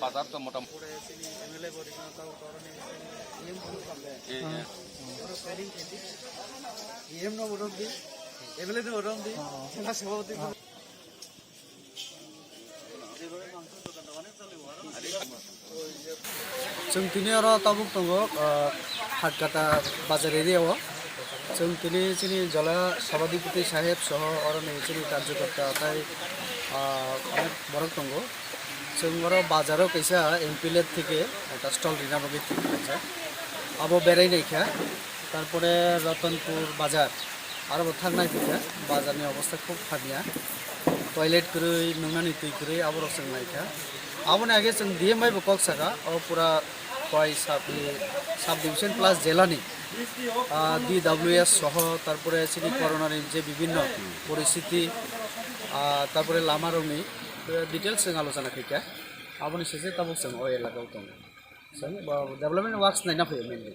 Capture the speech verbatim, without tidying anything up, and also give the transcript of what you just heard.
Bazar to motam. Chwng tini oro tabuk tongo, ah, Hatkata bazar area o. Chwng tini chini jola sabhadipati saheb soho oro ni chini karjokorta tai, ah, onek borok tongo. Chwng oro bazar o kaisa M P L A theke ekta stall rina bagwi thik khlaijak. Abo berai naikha. Tarpore Ratanpur bazar. Aro bo thang naiphaikha, bazar ni obostha khub hamya. Toilet kwrwi, nungnani twi kwrwi, aborok chwng naikha. Aboni age chwng D M bai bo kok saka, o pura koi sub, sub division plus jela ni, ah, D W S soho, tarpore chini corona ni je bibhinno poristiti, ah, tarpore lama rokni, eh, details chwng alochona khaikha. Aboni sese tabuk chwng o elaka o tongo. Chwng bo development works naina phaiyo mainly.